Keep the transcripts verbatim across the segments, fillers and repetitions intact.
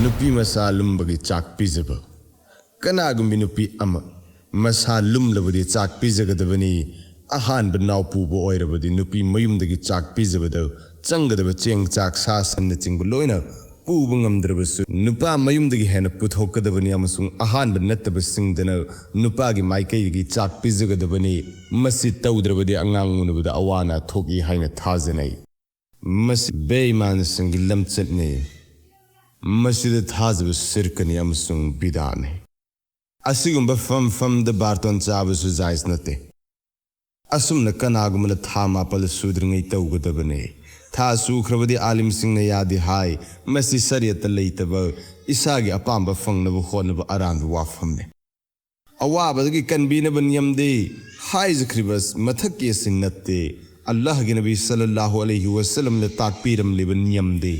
ꯅꯨꯄꯤ ꯃꯁꯥ ꯂꯨꯝꯕꯒꯤ ꯆꯥꯛ ꯄꯤꯖꯕ꯫ ꯀꯅꯥꯒꯨꯝꯕꯤ ꯅꯨꯄꯤ ꯑꯃ ꯃꯁꯥ ꯂꯨꯝꯂꯕꯗꯤ ꯆꯥꯛ ꯄꯤꯖꯒꯗꯕꯅꯤ꯫ ꯑꯍꯥꯟꯕ ꯅꯥꯎꯄꯨꯕ ꯑꯣꯏꯔꯕꯗꯤ ꯅꯨꯄꯤ ꯃꯌꯨꯝꯗꯒꯤ ꯆꯥꯛ ꯄꯤꯖꯕꯗ ꯆꯪꯒꯗꯕ ꯆꯦꯡ, ꯆꯥꯛ, ꯁꯥ, ꯁꯟꯅꯆꯤꯡꯕ ꯂꯣꯏꯅ ꯄꯨꯕ ꯉꯝꯗ꯭ꯔꯕꯁꯨ ꯅꯨꯄꯥ ꯃꯌꯨꯝꯗꯒꯤ ꯍꯦꯟꯅ ꯄꯨꯊꯣꯛꯀꯗꯕꯅꯤ ꯑꯃꯁꯨꯡ ꯑꯍꯥꯟꯕ ꯅꯠꯇꯕꯁꯤꯡꯗꯅ ꯅꯨꯄꯥꯒꯤ ꯃꯥꯏꯀꯩꯗꯒꯤ ꯆꯥꯛ ꯄꯤꯖꯒꯗꯕꯅꯤ꯫ ꯃꯁꯤ ꯇꯧꯗ꯭ꯔꯕꯗꯤ ꯑꯉꯥꯡ ꯎꯅꯕꯗ ꯑꯋꯥ ꯑꯅꯥ ꯊꯣꯛꯏ ꯍꯥꯏꯅ ꯊꯥꯖꯅꯩ꯫ ꯃꯁꯤ ꯕꯦꯏꯃꯥꯟꯁꯤꯡꯒꯤ ꯂꯝꯆꯠꯅꯤ꯫ ꯃꯁꯤꯗ ꯊꯥꯖꯕ ꯁꯤꯔꯀꯅꯤ ꯑꯃꯁꯨꯡ ꯕꯤꯗꯥꯅꯤ꯫ ꯑꯁꯤꯒꯨꯝꯕ ꯐꯝ ꯐꯝꯗ ꯕꯥꯔꯇꯣꯟ ꯆꯥꯕꯁꯨ ꯖꯥꯏꯖ ꯅꯠꯇꯦ꯫ ꯑꯁꯨꯝꯅ ꯀꯅꯥꯒꯨꯝꯕꯅ ꯊꯥ ꯃꯥꯄꯜ ꯁꯨꯗ꯭ꯔꯤꯉꯩ ꯇꯧꯒꯗꯕꯅꯤ꯫ ꯊꯥ ꯁꯨꯈ꯭ꯔꯕꯗꯤ ꯑꯥꯂꯤꯝꯁꯤꯡꯅ ꯌꯥꯗꯦ ꯍꯥꯏ꯫ ꯃꯁꯤ ꯁꯔꯤꯌꯠꯇ ꯂꯩꯇꯕ, ꯏꯁꯥꯒꯤ ꯑꯄꯥꯝꯕ ꯐꯪꯅꯕ ꯍꯣꯠꯅꯕ ꯑꯔꯥꯟꯕ ꯋꯥꯐꯝꯅꯤ꯫ ꯑꯋꯥꯕꯗꯒꯤ ꯀꯟꯕꯤꯅꯕ ꯅꯤꯌꯝꯗꯤ ꯍꯥꯏꯖꯈ꯭ꯔꯤꯕ ꯃꯊꯛꯀꯤ ꯑꯁꯤ ꯅꯠꯇꯦ꯫ ꯑꯜꯂꯥꯍꯒꯤ ꯅꯕꯤ ꯁꯜꯂꯜꯂꯥꯍꯨ ꯑꯂꯩꯍꯤ ꯋꯁꯜꯂꯝꯅ ꯇꯥꯛꯄꯤꯔꯝꯂꯤꯕ ꯅꯤꯌꯝꯗꯤ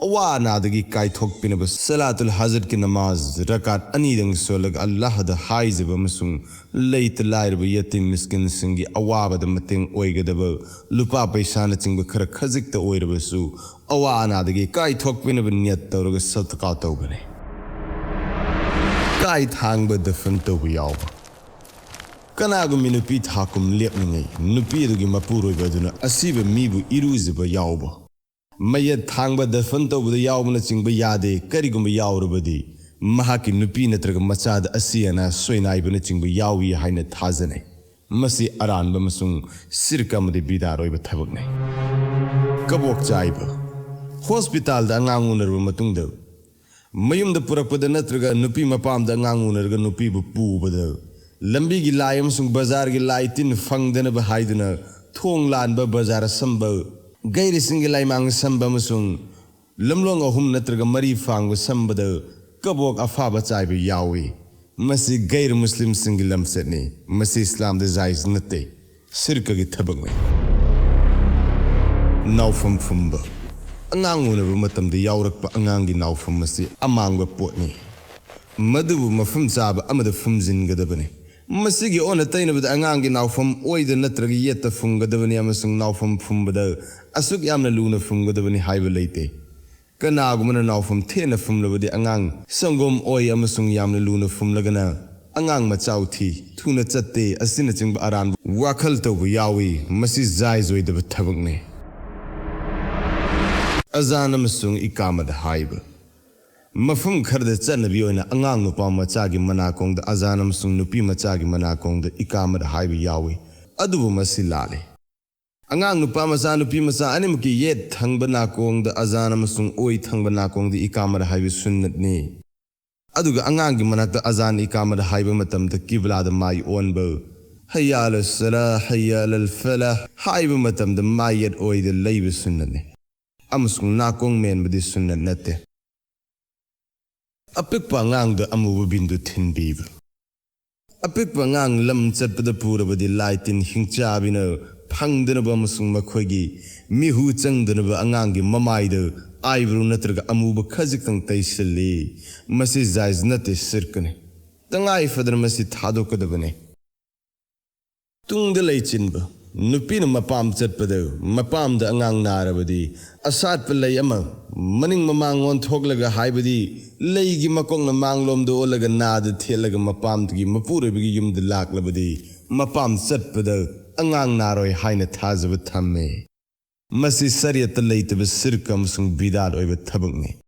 ꯑꯋꯥ ꯑꯅꯥꯗꯒꯤ ꯀꯥꯏꯊꯣꯛꯄꯤꯅꯕ ꯁꯂꯥꯇꯨꯜ ꯍꯥꯖꯠꯀꯤ ꯅꯃꯥꯖ ꯔꯀꯥꯠ ꯑꯅꯤꯗꯪ ꯁꯣꯜꯂꯒ ꯑꯜꯂꯥꯍꯗ ꯍꯥꯏꯖꯕ ꯑꯃꯁꯨꯡ ꯂꯩꯇ ꯂꯥꯏꯔꯕ ꯌꯇꯤꯝ ꯃꯤꯁꯀꯤꯟꯁꯤꯡꯒꯤ ꯑꯋꯥꯕꯗ ꯃꯇꯦꯡ ꯑꯣꯏꯒꯗꯕ ꯂꯨꯄꯥ ꯄꯩꯁꯥꯅꯆꯤꯡꯕ ꯈꯔ ꯈꯖꯤꯛꯇ ꯑꯣꯏꯔꯕꯁꯨ ꯑꯋꯥ ꯑꯅꯥꯗꯒꯤ ꯀꯥꯏꯊꯣꯛꯄꯤꯅꯕ ꯅꯤꯌꯠ ꯇꯧꯔꯒ ꯁꯗꯀꯥ ꯇꯧꯕꯅꯤ꯫ ꯀꯥꯏ ꯊꯥꯡꯕ ꯗꯐꯟ ꯇꯧꯕ ꯌꯥꯎꯕ꯫ ꯀꯅꯥꯒꯨꯝꯕꯤ ꯅꯨꯄꯤ ꯊꯥ ꯀꯨꯝ ꯂꯦꯞꯂꯤꯉꯩ ꯅꯨꯄꯤ ꯑꯗꯨꯒꯤ ꯃꯄꯨꯔꯣꯏꯕ ꯑꯗꯨꯅ ꯑꯁꯤꯕ ꯃꯤꯕꯨ ꯏꯔꯨꯖꯕ ꯌꯥꯎꯕ꯫ ꯃꯌꯦꯠ ꯊꯥꯡꯕ ꯗꯐꯟ ꯇꯧꯕꯗ ꯌꯥꯎꯕꯅꯆꯤꯡꯕ ꯌꯥꯗꯦ꯫ ꯀꯔꯤꯒꯨꯝꯕ ꯌꯥꯎꯔꯕꯗꯤ ꯃꯍꯥꯛꯀꯤ ꯅꯨꯄꯤ ꯅꯠꯇ꯭ꯔꯒ ꯃꯆꯥꯗ ꯑꯁꯤ ꯑꯅꯥ ꯁꯣꯏꯅꯥꯏꯕꯅꯆꯤꯡꯕ ꯌꯥꯎꯏ ꯍꯥꯏꯅ ꯊꯥꯖꯅꯩ꯫ ꯃꯁꯤ ꯑꯔꯥꯟꯕ ꯑꯃꯁꯨꯡ ꯁꯤꯔꯀ ꯑꯃꯗꯤ ꯕꯤꯗꯥꯔ ꯑꯣꯏꯕ ꯊꯕꯛꯅꯤ꯫ ꯀꯕꯣꯛ ꯆꯥꯏꯕ꯫ ꯍꯣꯁꯄꯤꯇꯥꯜꯗ ꯑꯉꯥꯡ ꯎꯅꯔꯕ ꯃꯇꯨꯡꯗ ꯃꯌꯨꯝꯗ ꯄꯨꯔꯛꯄꯗ ꯅꯠꯇ꯭ꯔꯒ ꯅꯨꯄꯤ ꯃꯄꯥꯝꯗ ꯑꯉꯥꯡ ꯎꯅꯔꯒ ꯅꯨꯄꯤꯕꯨ ꯄꯨꯕꯗ ꯂꯝꯕꯤꯒꯤ ꯂꯥꯏ ꯑꯃꯁꯨꯡ ꯕꯖꯥꯔꯒꯤ ꯂꯥꯏ ꯇꯤꯟ ꯐꯪꯗꯅꯕ ꯍꯥꯏꯗꯨꯅ ꯊꯣꯡ ꯂꯥꯟꯕ, ꯕꯖꯥꯔ ꯁꯝꯕ, ꯒꯩꯔꯁꯤꯡꯒꯤ ꯂꯥꯏꯃꯥꯡ ꯁꯝꯕ ꯑꯃꯁꯨꯡ ꯂꯝꯂꯣꯡ ꯑꯍꯨꯝ ꯅꯠꯇ꯭ꯔꯒ ꯃꯔꯤ ꯐꯥꯡꯕ ꯁꯝꯕꯗ ꯀꯕꯣꯛ ꯑꯐꯥꯕ ꯆꯥꯏꯕ ꯌꯥꯎꯏ꯫ ꯃꯁꯤ ꯒꯩꯔ ꯃꯨꯁꯂꯤꯝꯁꯤꯡꯒꯤ ꯂꯝꯆꯠꯅꯤ꯫ ꯃꯁꯤ ꯏꯁꯂꯥꯝꯗ ꯖꯥꯏꯖ ꯅꯠꯇꯦ꯫ ꯁꯤꯔꯀꯒꯤ ꯊꯕꯛꯅꯤ꯫ ꯅꯥꯎꯐꯝ ꯐꯨꯝꯕ꯫ ꯑꯉꯥꯡ ꯎꯅꯕ ꯃꯇꯝꯗ ꯌꯥꯎꯔꯛꯄ ꯑꯉꯥꯡꯒꯤ ꯅꯥꯎꯐꯝ ꯑꯁꯤ ꯑꯃꯥꯡꯕ ꯄꯣꯠꯅꯤ꯫ ꯃꯗꯨꯕꯨ ꯃꯐꯝ ꯆꯥꯕ ꯑꯃꯗ ꯐꯨꯝꯖꯤꯟꯒꯗꯕꯅꯤ꯫ ꯃꯁꯤꯒꯤ ꯑꯣꯟꯅ ꯇꯩꯅꯕꯗ ꯑꯉꯥꯡꯒꯤ ꯅꯥꯎꯐꯝ ꯑꯣꯏꯗ ꯅꯠꯇ꯭ꯔꯒ ꯌꯦꯠꯇ ꯐꯨꯝꯒꯗꯕꯅꯤ ꯑꯃꯁꯨꯡ ꯅꯥꯎꯐꯝ ꯐꯨꯝꯕꯗ ꯑꯁꯨꯛ ꯌꯥꯝꯅ ꯂꯨꯅ ꯐꯨꯝꯒꯗꯕꯅꯤ ꯍꯥꯏꯕ ꯂꯩꯇꯦ꯫ ꯀꯅꯥꯒꯨꯝꯕꯅ ꯅꯥꯎꯐꯝ ꯊꯦꯅ ꯐꯨꯝꯂꯕꯗꯤ ꯑꯉꯥꯡ ꯁꯪꯒꯣꯝ ꯑꯣꯏ ꯑꯃꯁꯨꯡ ꯌꯥꯝꯅ ꯂꯨꯅ ꯐꯨꯝꯂꯒꯅ ꯑꯉꯥꯡ ꯃꯆꯥꯎ ꯊꯤ, ꯊꯨꯅ ꯆꯠꯇꯦ ꯑꯁꯤꯅꯆꯤꯡꯕ ꯑꯔꯥꯟꯕ ꯋꯥꯈꯜ ꯇꯧꯕ ꯌꯥꯎꯏ꯫ ꯃꯁꯤ ꯖꯥꯏꯖ ꯑꯣꯏꯗꯕ ꯊꯕꯛꯅꯤ꯫ ꯑꯖꯥꯟ ꯑꯃꯁꯨꯡ ꯏꯀꯥꯃꯠ ꯍꯥꯏꯕ꯫ ꯃꯐꯝ ꯈꯔꯗ ꯆꯠꯅꯕꯤ ꯑꯣꯏꯅ ꯑꯉꯥꯡ ꯅꯨꯄꯥ ꯃꯆꯥꯒꯤ ꯃꯅꯥꯀꯣꯡꯗ ꯑꯖꯥꯟ ꯑꯃꯁꯨꯡ ꯅꯨꯄꯤ ꯃꯆꯥꯒꯤ ꯃꯅꯥꯀꯣꯡꯗ ꯏꯀꯥꯃꯠ ꯍꯥꯏꯕ ꯌꯥꯎꯏ, ꯑꯗꯨꯕꯨ ꯃꯁꯤ ꯂꯥꯜꯂꯤ꯫ ꯑꯉꯥꯡ ꯅꯨꯄꯥ ꯃꯆꯥ, ꯅꯨꯄꯤ ꯃꯆꯥ ꯑꯅꯤꯃꯛꯀꯤ ꯌꯦꯠ ꯊꯪꯕ ꯅꯥꯀꯣꯡꯗ ꯑꯖꯥꯟ ꯑꯃꯁꯨꯡ ꯑꯣꯏ ꯊꯪꯕ ꯅꯥꯀꯣꯡꯗ ꯏꯀꯥꯃꯠ ꯍꯥꯏꯕ ꯁꯨꯟꯅꯠꯅꯤ꯫ ꯑꯗꯨꯒ ꯑꯉꯥꯡꯒꯤ ꯃꯅꯥꯛꯇ ꯑꯖꯥꯟ ꯏꯀꯥꯃꯠ ꯍꯥꯏꯕ ꯃꯇꯝꯗ ꯀꯤꯕ꯭ꯂꯥꯗ ꯃꯥꯏ ꯑꯣꯟꯕ, ꯍꯩꯌꯥ ꯑꯂ ꯁꯂꯥ, ꯍꯩꯌꯥ ꯑꯂꯜ ꯐꯂꯥ ꯍꯥꯏꯕ ꯃꯇꯝꯗ ꯃꯥꯏ ꯌꯦꯠ ꯑꯣꯏꯗ ꯂꯩꯕ ꯁꯨꯟꯅꯠꯅꯤ꯫ ꯑꯃꯁꯨꯡ ꯅꯥꯀꯣꯡ ꯃꯦꯟꯕꯗꯤ ꯁꯨꯟꯅꯠ ꯅꯠꯇꯦ꯫ ꯑꯄꯤꯛꯄ ꯑꯉꯥꯡꯗ ꯑꯃꯨꯕ ꯕꯤꯟꯗꯨ ꯊꯤꯟꯕꯤꯕ꯫ ꯑꯄꯤꯛꯄ ꯑꯉꯥꯡ ꯂꯝ ꯆꯠꯄꯗ ꯄꯨꯔꯕꯗꯤ ꯂꯥꯏ ꯇꯤꯟ ꯍꯤꯡꯆꯥꯕꯤꯅ ꯐꯪꯗꯅꯕ ꯑꯃꯁꯨꯡ ꯃꯈꯣꯏꯒꯤ ꯃꯤꯍꯨ ꯆꯪꯗꯅꯕ ꯑꯉꯥꯡꯒꯤ ꯃꯃꯥꯏꯗ ꯑꯥꯏꯕ꯭ꯔꯣ ꯅꯠꯇ꯭ꯔꯒ ꯑꯃꯨꯕ ꯈꯖꯤꯛꯇꯪ ꯇꯩꯁꯤꯜꯂꯤ꯫ ꯃꯁꯤ ꯖꯥꯏꯖ ꯅꯠꯇꯦ, ꯁꯤꯔꯀꯅꯤ꯫ ꯇꯉꯥꯏ ꯐꯗꯅ ꯃꯁꯤ ꯊꯥꯗꯣꯛꯀꯗꯕꯅꯤ꯫ ꯇꯨꯡꯗ ꯂꯩꯆꯤꯟꯕ꯫ ꯅꯨꯄꯤꯅ ꯃꯄꯥꯝ ꯆꯠꯄꯗ ꯃꯄꯥꯝꯗ ꯑꯉꯥꯡ ꯅꯥꯔꯕꯗꯤ ꯑꯁꯥꯠꯄ ꯂꯩ ꯑꯃ ꯃꯅꯤꯡ ꯃꯃꯥꯡ ꯑꯣꯟꯊꯣꯛꯂꯒ, ꯍꯥꯏꯕꯗꯤ ꯂꯩꯒꯤ ꯃꯀꯣꯛꯅ ꯃꯥꯡꯂꯣꯝꯗ ꯑꯣꯜꯂꯒ ꯅꯥꯗ ꯊꯦꯠꯂꯒ ꯃꯄꯥꯝꯗꯒꯤ ꯃꯄꯨꯔꯣꯏꯕꯒꯤ ꯌꯨꯝꯗ ꯂꯥꯛꯂꯕꯗꯤ ꯃꯄꯥꯝ ꯆꯠꯄꯗ ꯑꯉꯥꯡ ꯅꯥꯔꯣꯏ ꯍꯥꯏꯅ ꯊꯥꯖꯕ ꯊꯝꯃꯤ꯫ ꯃꯁꯤ ꯁꯔꯤꯌꯠꯇ ꯂꯩꯇꯕ ꯁꯤꯔꯛ ꯑꯃꯁꯨꯡ ꯕꯤꯗꯥꯠ ꯑꯣꯏꯕ ꯊꯕꯛꯅꯤ꯫